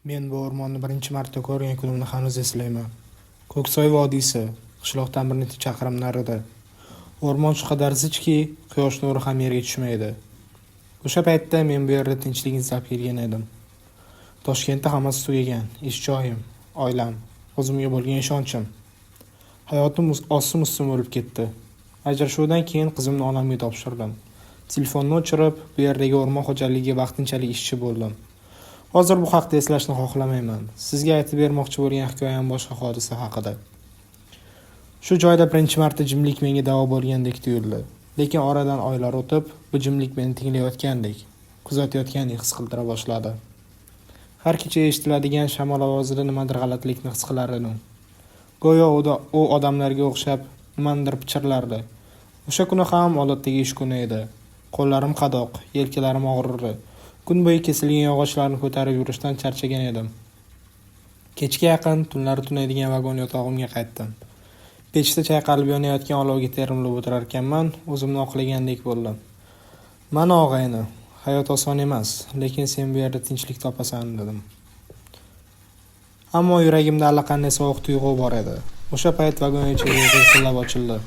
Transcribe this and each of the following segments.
Men bu o'rmonni birinchi marta ko'rgan kunimni hanuz eslayman. Ko'ksoy vodiysi, qishloqdan bir necha chaqirim narida. O'rmon shu qadar zichki, quyosh nuri ham yerga tushmaydi. O'sha paytda men bu yerda tinchlik izlab kelgan edim. Toshkentda hammasi tugagan: ish joyim, oilam, o'zimga bo'lgan ishonchim. Hayotim ostim-ustin bo'lib ketdi. Ajrashuvdan keyin qizimni onamga topshirdim. Telefonni o'chirib, bu yerdagi o'rmon xo'jaligiga vaqtinchalik ishchi bo'ldim. Hozir bu haqda eslashni xohlamayman. Sizga aytib bermoqchi bo'lgan hikoyam boshqa hodisa haqida. Shu joyda birinchi marta jimlik menga davo bo'lgandek tuyuldi. Lekin oradan oylar o'tib, bu jimlik meni tinglayotgandek, kuzatayotgandek his qildira boshladi. Har kecha eshitiladigan shamol ovozida nimadir g'alatilikni his qilar edim. Go'yo u odamlarga o'xshab nimanidir pichirlardi. O'sha kuni ham odatdagi ish kuni edi. Qo'llarim qadoq, yelkalarim og'rirdi. Kun bo'yi kesilgan yog'ochlarni ko'tarib yurishdan charchagan edim. Kechga yaqin tunlari tunaydigan vagon yotog'imga qaytdim. Pechda chayqalib yonayotgan olovga termilib o'tirarkanman, o'zimni oqlagandek bo'ldim. Mana, og'ayni, hayot oson emas, lekin sen bu yerda tinchlik topasan, dedim. Ammo yuragimda allaqanday sovuq tuyg'u bor edi. O'sha payt vagon eshigi g'iyqillab ochildi.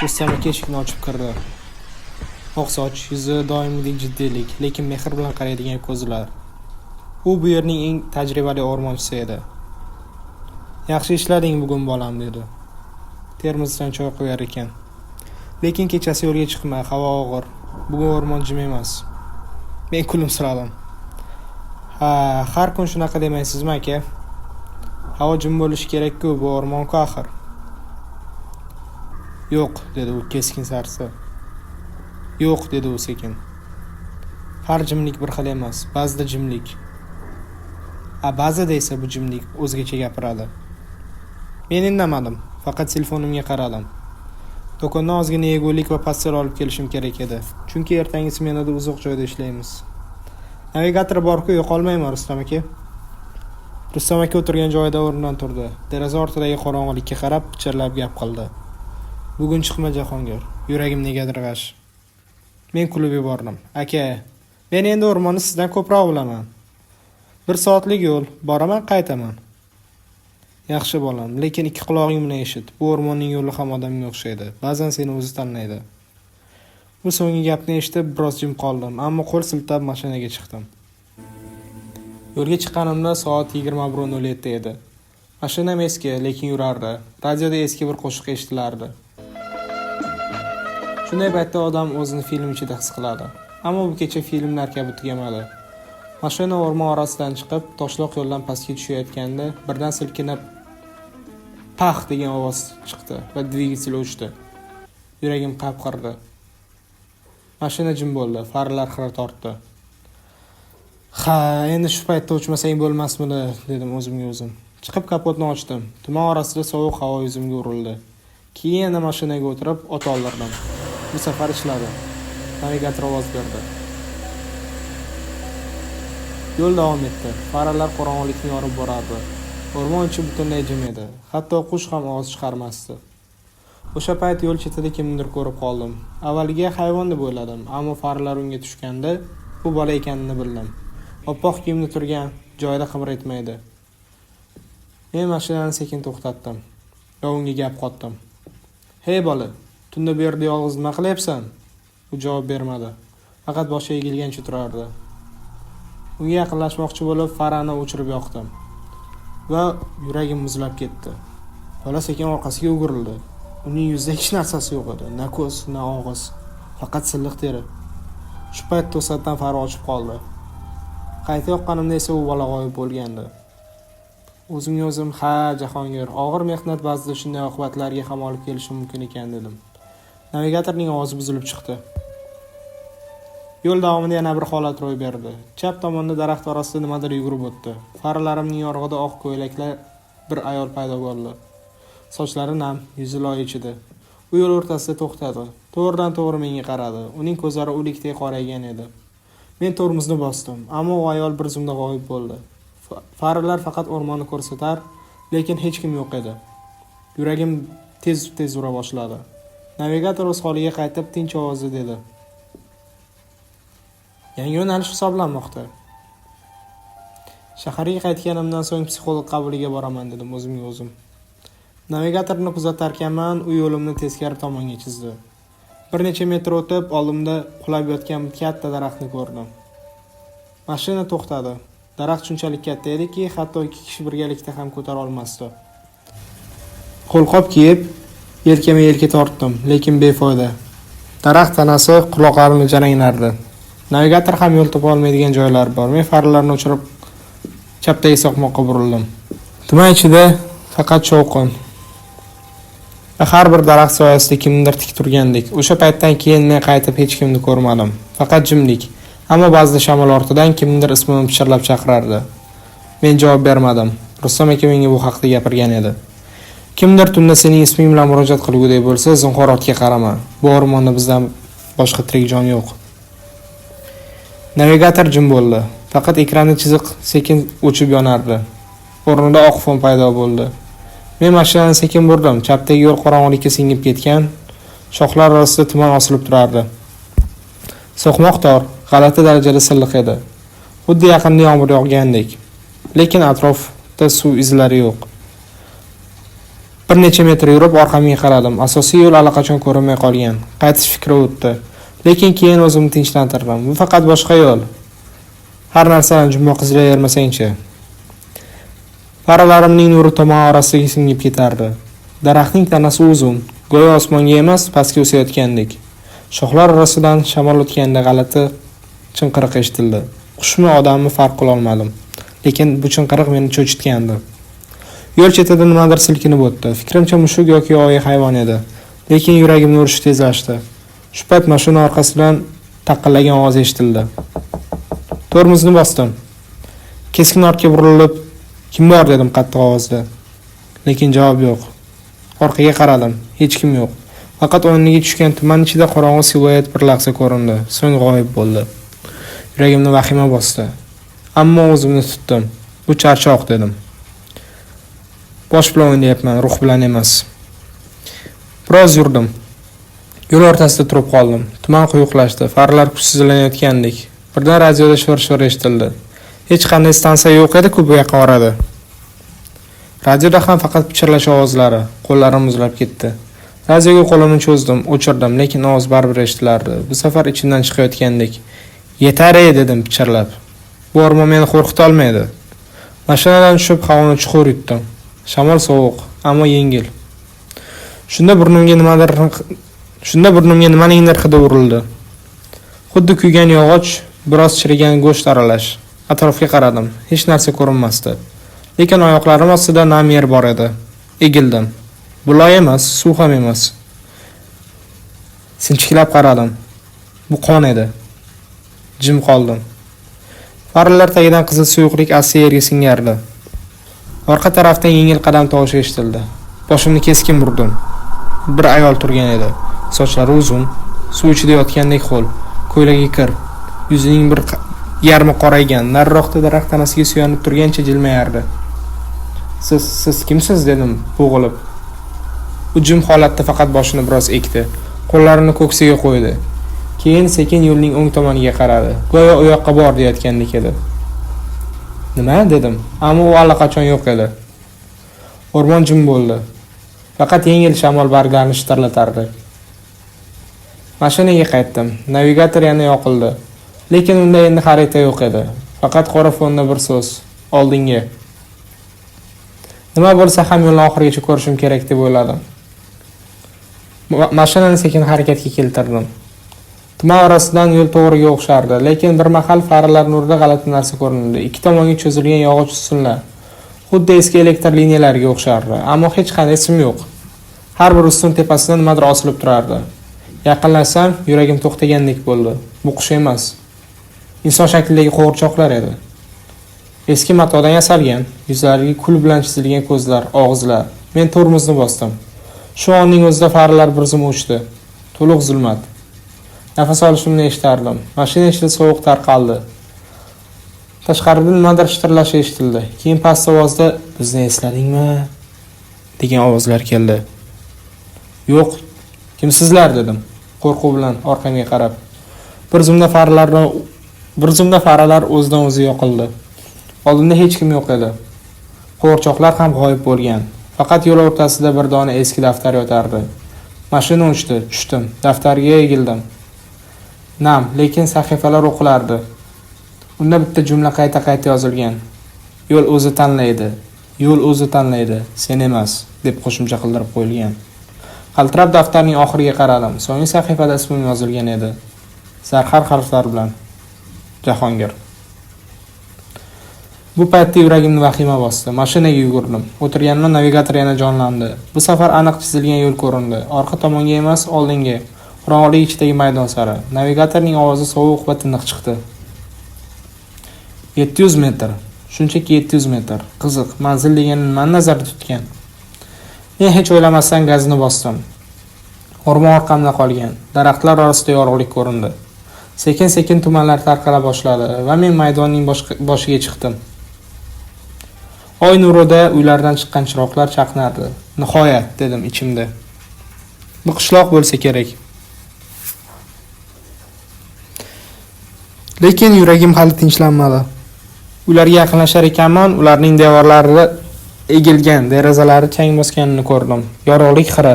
Rustam aka eshikni ochib kirdi. Oq soch, yuzi doimgidek jiddiylik, lekin mehr bilan qaraydigan ko'zlar. U bu yerning eng tajribali o'rmonchisi edi. "Yaxshi ishlading bugun, bolam", dedi. Termosdan choy quyar ekan. "Lekin kechasi yo'lga chiqma, havo og'ir. Bugun o'rmon jim emas." Men kulimsiradim. "Ha, har kun shunaqa demaysizmi, aka? Havo jim bo'lishi kerak-ku, bu o'rmon-ku axir." "Yo'q", dedi u keskin sarsi. "Yo'q", dedi u sekin. "Har jimlik bir xil emas. Ba'zida jimlik, a ba'zida esa bu jimlik o'zgacha gapiradi." Men indamadim, faqat telefonimga qaradim. Do'kondan ozgina yegulik va pastel olib kelishim kerak edi, chunki ertangi smenada uzoq joyda ishlaymiz. "Navigator bor-ku, yo'qolmayman, Rustam aka." Rustam aka o'tirgan joyida o'rnidan turdi. Deraza ortidagi qorong'ilikka qarab, pichirlab gap qildi. "Bugun chiqma, Jahongir. Yuragim negadir g'ash." Men kulib yubordim. "Aka, men endi o'rmonni sizdan ko'proq bilaman. Bir soatlik yo'l, boraman, qaytaman." "Yaxshi, bolam, lekin ikki qulog'ing bilan eshit. Bu o'rmonning yo'li ham odamga o'xshaydi. Ba'zan seni o'zi tanlaydi." Bu so'nggi gapni eshitib, biroz jim qoldim, ammo qo'l siltab mashinaga chiqdim. Yo'lga chiqqanimda soat 21:07 edi. Mashinam eski, lekin yurardi. Radioda eski bir qo'shiq eshitilardi. Shunday paytda odam o'zini film ichida his qiladi. Ammo bu kecha filmlar kabi tugamadi. Mashina o'rmon orasidan chiqib, toshloq yo'ldan pastga tushayotganda birdan silkinib, pax degan ovoz chiqdi va dvigatel o'chdi. Yuragim qapqirdi. Mashina jim bo'ldi, faralar xira tortdi. "Ha, endi shu paytda o'chmasang bo'lmasmidi", dedim o'zimga o'zim. Chiqib kapotni ochdim. Tuman orasida sovuq havo yuzimga urildi. Keyin yana mashinaga o'tirib, ot oldirdim. Bu safar ishladi. Navigator ovoz berdi. Yo'l davom etdi. Faralar qorong'ilikni yorib borardi. O'rmon ichi butunlay jim edi. Hatto qush ham ovoz chiqarmasdi. O'sha payt yo'l chetida kimnidir ko'rib qoldim. Avvaliga hayvon deb o'yladim, ammo faralar unga tushganda bu bola ekanini bildim. Oppoq kiyimda turgan, joyida qimir etmaydi. Men mashinani sekin to'xtatdim va unga gap qotdim. "Hey bola, tunda bu yerda yolg'iz nima qilyapsan?" U javob bermadi. Faqat boshi egilgancha turardi. Unga yaqinlashmoqchi bo'lib, farani o'chirib yoqdim. Va yuragim muzlab ketdi. Bola sekin orqasiga o'girildi. Uning yuzida hech narsasi yo'q edi. Na ko'z, na og'iz. Faqat silliq teri. Shu payt to'satdan fara o'chib qoldi. Qayta yoqqanimda esa u bola g'oyib bo'lgandi. O'zimga o'zim, "Ha, Jahongir, og'ir mehnat ba'zida shunday oqibatlarga ham olib kelishi mumkin ekan", dedim. Navigatorning ovozi buzilib chiqdi. Yo'l davomida yana bir holat ro'y berdi. Chap tomonda daraxt orasida nimadir yugurib o'tdi. Faralarimning yorug'ida oq ko'ylakli bir ayol paydo bo'ldi. Sochlari nam, yuzi loy ichida. U yo'l o'rtasida to'xtadi. To'g'ridan to'g'ri menga qaradi. Uning ko'zlari o'likdek qoraygan edi. Men tormozni bosdim, ammo u ayol bir zumda g'oyib bo'ldi. Faralar faqat o'rmonni ko'rsatar, lekin hech kim yo'q edi. Yuragim tez-tez ura boshladi. Navigator o'z holiga qaytib, tinch ovozda dedi: "Yangi yo'nalish hisoblanmoqda." Shaharga qaytganimdan so'ng psixolog qabuliga boraman, dedim o'zimga o'zim. Navigatorni kuzatarkanman, u yo'limni teskari tomonga chizdi. Bir necha metr o'tib, oldimda qulab yotgan katta daraxtni ko'rdim. Mashina to'xtadi. Daraxt shunchalik katta ediki, hatto ikki kishi birgalikda ham ko'tara olmasdi. Qo'lqop kiyib, yelkama yelka tortdim, lekin befoyda. Daraxt tanasi quloqlarimni jaranglardi. Navigator ham yo'l topa olmaydigan joylar bor. Men faralarni o'chirib, chapdagi so'qmoqqa burildim. Tuman ichida faqat shovqin. Va har bir daraxt soyasida kimnidir tik turgandek. O'sha paytdan keyin men qaytib hech kimni ko'rmadim. Faqat jimlik. Ammo ba'zida shamol ortidan kimnidir ismimni pichirlab chaqirardi. Men javob bermadim. Rustam aka menga bu haqda gapirgan edi. Kimdir tunda sening isming bilan murojaat qilguday bo'lsa, zinhor ortga qarama. Bu o'rmonda bizdan boshqa tirik jon yo'q. Navigator jim bo'ldi. Faqat ekranda chiziq sekin o'chib yonardi. O'rnida oq fon paydo bo'ldi. Men mashinani sekin burdim. Chapdagi yo'l qorong'ilikka singib ketgan, shoxlar orasida tuman osilib turardi. So'qmoq tor, g'alati darajada silliq edi. Xuddi yaqinda yomg'ir yog'gandek. Lekin atrofda suv izlari yo'q. Bir necha metr yurib orqamga qaradim. Asosiy yo'l allaqachon ko'rinmay qolgan. Qaytish fikri o'tdi. Lekin keyin o'zimni tinchlantirdim. Bu faqat boshqa yo'l. Har narsani jumboq izlayvermasang-chi. Faralarimning nuri tomon orasiga singib ketardi. Daraxtning tanasi uzun, go'yo osmonga emas, pastga o'sayotgandek. Shoxlar orasidan shamol o'tganda g'alati chinqiriq eshitildi. Qushmi, odammi farq qila olmadim. Lekin bu chinqiriq meni cho'chitgandi. Yo'l chetida nimadir silkinib o'tdi. Fikrimcha mushuk yoki yovvoyi hayvon edi. Lekin yuragimni urishi tezlashdi. Shu payt mashina orqasidan taqillagan ovoz eshitildi. Tormozni bosdim. Keskin ortga burilib, "Kim bor?" dedim qattiq ovozda. Lekin javob yo'q. Orqaga qaradim. Hech kim yo'q. Faqat o'rniga tushgan tuman ichida qorong'u siluet bir lahza ko'rindi, so'ng g'oyib bo'ldi. Yuragimni vahima bosdi. Ammo o'zimni tutdim. Bu charchoq, dedim. Bosh bilan o'ynayapman, ruh bilan emas. Biroz yurdim. Yo'l o'rtasida turib qoldim. Tuman quyuqlashdi, faralar kuchsizlanayotgandek. Birdan radioda shivir-shivir eshitildi. Hech qanday stansiya yo'q edi-ku bu yaqin orada. Radioda ham faqat pichirlash ovozlari. Qo'llarim muzlab ketdi. Radioga qo'limni cho'zdim, o'chirdim, lekin ovoz baribir eshitilardi. Bu safar ichimdan chiqayotgandek. "Yetar ey", dedim pichirlab. Bu o'rmon meni qo'rqita olmaydi. Mashinadan tushib havoni chuqur yutdim. Shamol sovuq, ammo yengil. Shunda burnimga nimaningdir hidi urildi. Xuddi kuygan yog'och, biroz chirigan go'sht aralash. Atrofga qaradim. Hech narsa ko'rinmasdi. Lekin oyoqlarim ostida nam yer bor edi. Egildim. Bu loy emas, suv ham emas. Sinchiklab qaradim. Bu qon edi. Jim qoldim. Faralar tagidan qizil suyuqlik asta yerga singardi. Orqa tarafdan yengil qadam tovushi eshitildi. Boshimni keskin burdim. Bir ayol turgan edi. Sochlari uzun, suv ichida yotgandek ho'l, ko'ylagi kir, yuzining bir yarmi qoraygan, nariroqda daraxt tanasiga suyanib turgancha jilmayardi. Siz kimsiz?" dedim bo'g'ilib. U jim holatda faqat boshini biroz egdi. Qo'llarini ko'ksiga qo'ydi. Keyin sekin yo'lning o'ng tomoniga qaradi. Go'yo u yoqqa bor deyotgandek edi. "Nima?" dedim, ammo u allaqachon yo'q edi. O'rmon jim bo'ldi. Faqat yengil shamol barglarni shitirlatardi. Mashinaga qaytdim. Navigator yana yoqildi. Lekin unda endi xarita yo'q edi. Faqat qora fonda bir so'z: "Oldinga". Nima bo'lsa ham yo'lni oxirigacha ko'rishim kerak deb o'yladim. Mashinani sekin harakatga keltirdim. Tuman orasidan yo'l to'g'riga o'xshardi, lekin bir mahal faralar nurida g'alati narsa ko'rindi. Ikki tomonga cho'zilgan yog'och ustunlar. Xuddi eski elektr liniyalariga o'xshardi, ammo hech qanday sim yo'q. Har bir ustun tepasida nimadir osilib turardi. Yaqinlashsam, yuragim to'xtagandek bo'ldi. Bu qush emas. Inson shaklidagi qo'g'irchoqlar edi. Eski matodan yasalgan, yuzlariga kul bilan chizilgan ko'zlar, og'izlar. Men tormozni bosdim. Shu onning o'zida faralar bir zum o'chdi. To'liq zulmat. Nafas olishimni eshitardim. Mashina ichida sovuq tarqaldi. Tashqarida nimadir shitirlashi eshitildi. Keyin past ovozda "Bizni esladingmi?" degan ovozlar keldi. "Yo'q, kimsizlar?" dedim, qo'rquv bilan orqamga qarab. Bir zumda faralar o'zidan o'zi yoqildi. Oldimda hech kim yo'q edi. Qo'g'irchoqlar ham g'oyib bo'lgan. Faqat yo'l o'rtasida bir dona eski daftar yotardi. Mashina uchdi, tushdim, daftarga egildim. Nam, lekin sahifalar o'qilardi. Unda bitta jumla qayta-qayta yozilgan. Yo'l o'zi tanlaydi. Yo'l o'zi tanlaydi, sen emas, deb qo'shimcha qildirib qo'yilgan. Qaltirab daftarning oxiriga qaradim. So'nggi sahifada ismim yozilgan edi. Zarhar harflar bilan. Jahongir. Bu paytda yuragimni vahima bosdi. Mashinaga yugurdim. O'tirganimda navigator yana jonlandi. Bu safar aniq chizilgan yo'l ko'rindi. Orqa tomonga emas, oldinga. Qorong'ulik ichidagi maydon sari. Navigatorning ovozi sovuq va tiniq chiqdi. 700 metr. Shunchaki 700 metr. Qiziq, manzil degani nimani nazarda tutgan? Men hech o'ylamasdan gazni bosdim. O'rmon orqamda qolgan. Daraxtlar orasida yorug'lik ko'rindi. Sekin-sekin tumanlar tarqala boshladi va men maydonning boshiga chiqdim. Oy nurida uylardan chiqqan chiroqlar chaqnardi. Nihoyat, dedim ichimda. Bu qishloq bo'lsa kerak. Lekin yuragim hali tinchlanmadi. Ularga yaqinlashar ekanman, ularning devorlari egilgan, derazalari chang bosganini ko'rdim. Yorug'lik xira,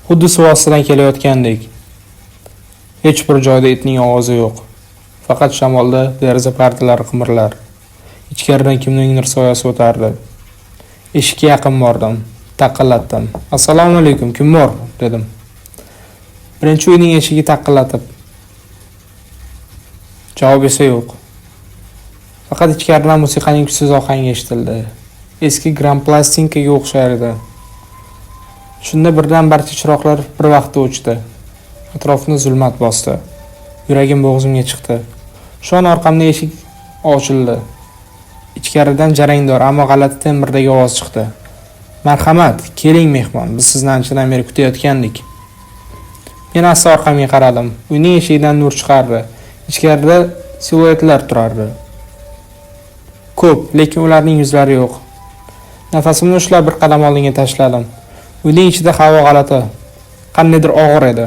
xuddi suv ostidan kelayotgandek. Hech bir joyda itning ovozi yo'q. Faqat shamolda deraza pardalari qimirlar. Ichkaridan kimningdir soyasi o'tardi. Eshikka yaqin bordim, taqillatdim. "Assalomu alaykum, kim bor?" dedim. Birinchi uyning eshigi taqillatib. Javob esa yo'q. Faqat ichkaridan musiqaning kuchsiz ohangi eshitildi. Eski gramplastinkaga o'xshar edi. Shunda birdan barcha chiroqlar bir vaqtda o'chdi. Atrofni zulmat bosdi. Yuragim bo'g'zimga chiqdi. Shu on orqamda eshik ochildi. Ichkaridan jarangdor, ammo g'alati tembrdagi ovoz chiqdi. "Marhamat, keling mehmon, biz sizni anchadan beri kutayotgandik." Men asta orqamga qaradim. Uyning eshigidan nur chiqardi. Ichkarida siluetlar turardi. Ko'p, lekin ularning yuzlari yo'q. Nafasimni ushlab bir qadam oldinga tashladim. Uyning ichida havo g'alati, qandaydir og'ir edi.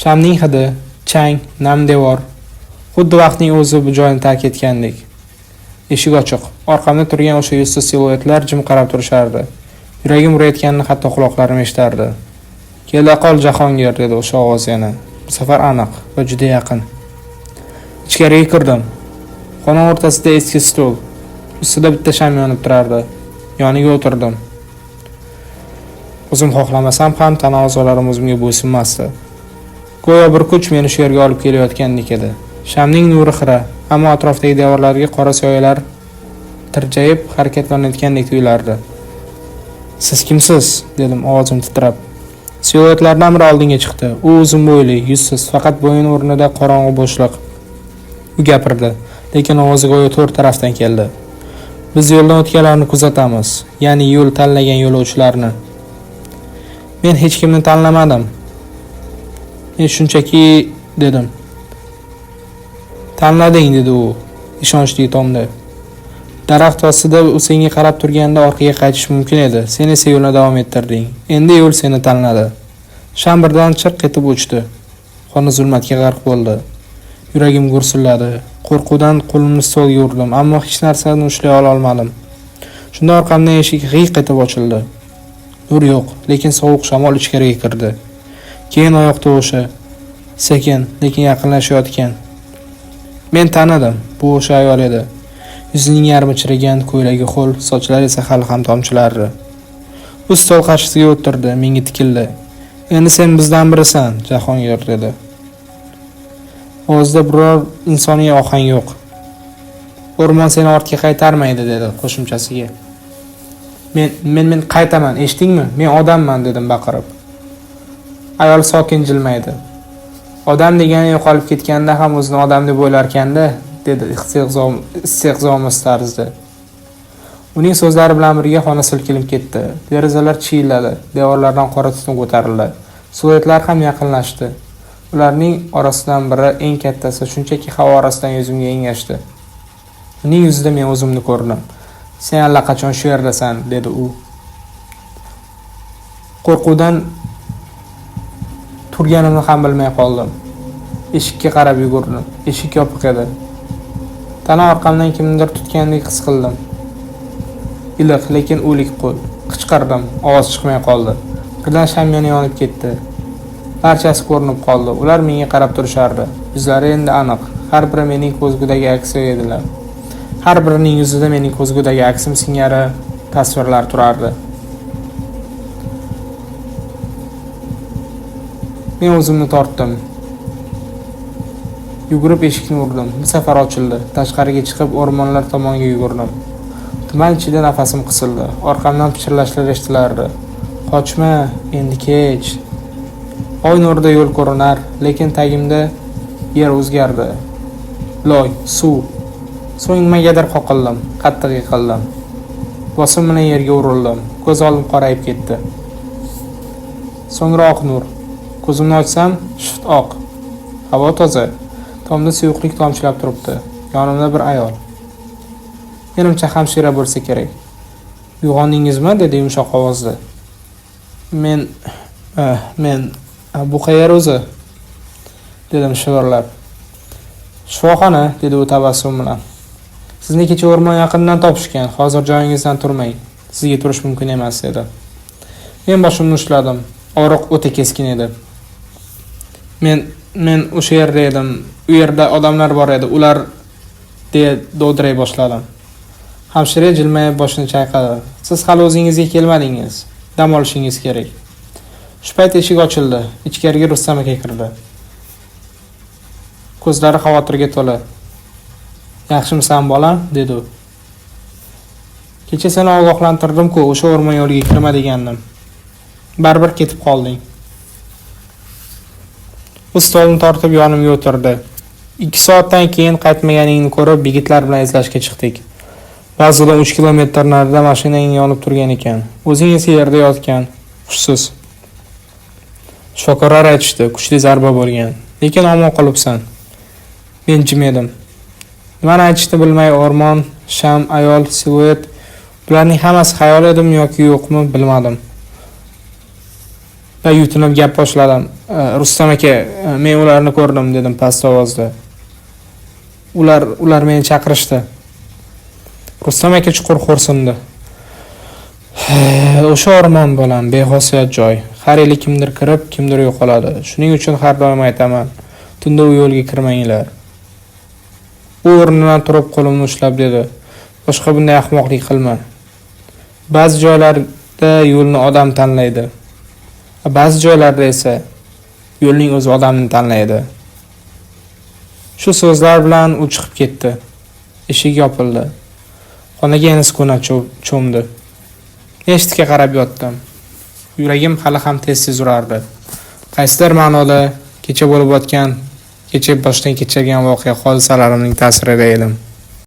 Shamning hidi, chang, nam devor, xuddi vaqtning o'zi bu joyni tark etgandek. Eshik ochiq. Orqamda turgan o'sha yuzsiz siluetlar jim qarab turishardi. Yuragim urayotganini hatto quloqlarim eshitardi. "Kela qol, Jahongir", dedi o'sha ovoz yana. Bu safar aniq va juda yaqin. Ichkariga kirdim. Xona o'rtasida eski stol, ustida bitta sham yonib turardi. Yoniga o'tirdim. O'zim xohlamasam ham tana a'zolarim o'zimga bo'ysunmasdi. Go'yo bir kuch meni shu yerga olib kelayotgandek edi. Shamning nuri xira, ammo atrofdagi devorlarga qora soyalar tirjayib harakatlanayotgandek tuyulardi. "Siz kimsiz?" dedim ovozim titrab. Siluetlardan biri oldinga chiqdi. U uzun bo'yli, yuzsiz, faqat bo'yin o'rnida qorong'u bo'shliq. U gapirdi, lekin ovozi go'yo to'rt tarafdan keldi. "Biz yo'ldan o'tganlarni kuzatamiz, ya'ni yo'l tanlagan yo'lovchilarni." "Men hech kimni tanlamadim. Men shunchaki", dedim. "Tanlading", dedi u ishonchli tonda. "Daraxt ostida u senga qarab turganda orqaga qaytish mumkin edi. Sen esa yo'lni davom ettirding. Endi yo'l seni tanladi." Sham birdan chirq etib o'chdi. Xona zulmatga g'arq bo'ldi. Yuragim gursilladi. Qo'rquvdan qo'limni stolga urdim, ammo hech narsani ushlay olmadim. Shunda orqamdan eshik g'iyq etib ochildi. Nur yo'q, lekin sovuq shamol ichkariga kirdi. Keyin oyoq tovushi, sekin, lekin yaqinlashayotgan. Men tanidim, bu o'sha ayol edi. Yuzining yarmi chirigan, ko'ylagi ho'l, sochlari esa hali ham tomchilardi. U stol qarshisiga o'tirdi, menga tikildi. "Endi sen bizdan birisan, Jahongir", dedi. Ovozida biror insoniy ohang yo'q. "O'rmon seni ortga qaytarmaydi", dedi qo'shimchasiga. Men qaytaman, eshitdingmi? Men odamman", dedim baqirib. Ayol sokin jilmaydi. "Odam degani yo'qolib ketganda ham o'zini odam deb o'ylarkanda", dedi istehzomiz tarzda. Uning so'zlari bilan birga xona silkinib ketdi. Derazalar chiyilladi, devorlardan qora tutun ko'tarildi. Siluetlar ham yaqinlashdi. Ularning orasidan biri, eng kattasi, shunchaki havo orasidan yuzimga engashdi. Uning yuzida men o'zimni ko'rdim. "Sen allaqachon shu yerdasan", dedi u. Qo'rquvdan turganimni ham bilmay qoldim. Eshikka qarab yugurdim. Eshik yopiq edi. Tana orqamdan kimnidir tutgandek his qildim. Iliq, lekin o'lik qo'l. Qichqirdim, ovoz chiqmay qoldi. Birdan sham yana yonib ketdi. Barchasi ko'rinib qoldi. Ular menga qarab turishardi. Yuzlari endi aniq. Har biri mening ko'zgudagi aksi edilar. Har birining yuzida mening ko'zgudagi aksim singari tasvirlar turardi. Men o'zimni tortdim. Yugurib eshikni urdim. Bu safar ochildi. Tashqariga chiqib o'rmonlar tomonga yugurdim. Tuman ichida nafasim qisildi. Orqamdan pichirlashlar eshitilardi. Qochma, endi kech. Oy nurida yo'l ko'rinar, lekin tagimda yer o'zgardi. Loy, suv. So'ng nimagadir qoqildim, qattiq yiqildim. Bosim bilan yerga urildim. Ko'z oldim qorayib ketdi. So'ngra oq nur. Ko'zimni ochsam, shift oq. Havo toza. Tomda suyuqlik tomchilab turibdi. Yonimda bir ayol. Menimcha hamshira bo'lsa kerak. Uyg'ondingizmi? Dedi yumshoq ovozda. Men bu qayer o'zi? Dedim shivirlab. Shifoxona, dedi u tabassum bilan. Sizni kecha o'rmon yaqinidan topishgan. Hozir joyingizdan turmang. Sizga turish mumkin emas, dedi. Men boshimni ushladim. Og'riq o'ta keskin edi. Men o'sha yerda edim. U yerda odamlar bor edi. Ular, deya dovdiray boshladim. Hamshira jilmayib boshini chayqadi. Siz hali o'zingizga kelmadingiz. Dam olishingiz kerak. Shu payt eshik ochildi. Ichkariga Rustam aka kirdi. Ko'zlari xavotirga to'la. Yaxshimisan bolam, dedi u. Kecha seni ogohlantirdim-ku, o'sha o'rmon yo'liga kirma degandim. Baribir ketib qolding. U stolni tortib yonimga o'tirdi. 2 soatdan keyin qaytmaganingni ko'rib, yigitlar bilan izlashga chiqdik. Ba'zidan 3 kilometr narida mashinang yonib turgan ekan. O'zing esa yerda yotgan, hushsiz. Shifokorlar aytishdi, kuchli zarba bo'lgan. Lekin omon qolibsan. Men jim edim. Nimani aytishni bilmay o'rmon, sham, ayol, siluet, bularning hammasi xayol edimi yoki yo'qmi bilmadim. Va yutinib gap boshladim. Rustam aka, men ularni ko'rdim, dedim past ovozda. Ular meni chaqirishdi. Rustam aka chuqur xo'rsindi. O'sha o'rmon bolam, bexosiyat joy. Har yili kimdir kirib, kimdir yo'qoladi. Shuning uchun har doim aytaman, tunda u yo'lga kirmanglar. U o'rnidan turib qo'limni ushlab dedi: Boshqa bunday ahmoqlik qilma. Ba'zi joylarda yo'lni odam tanlaydi. Ba'zi joylarda esa yo'lning o'zi odamni tanlaydi. Shu so'zlar bilan u chiqib ketdi. Eshik yopildi. Xonaga yana sukunat cho'mdi. Eshikka qarab yotdim. Yuragim hali ham tez-tez urardi. Qaysidir ma'noda kecha bo'lib o'tgan, kecha boshdan kechirgan voqea hodisalarimning ta'sirida edim.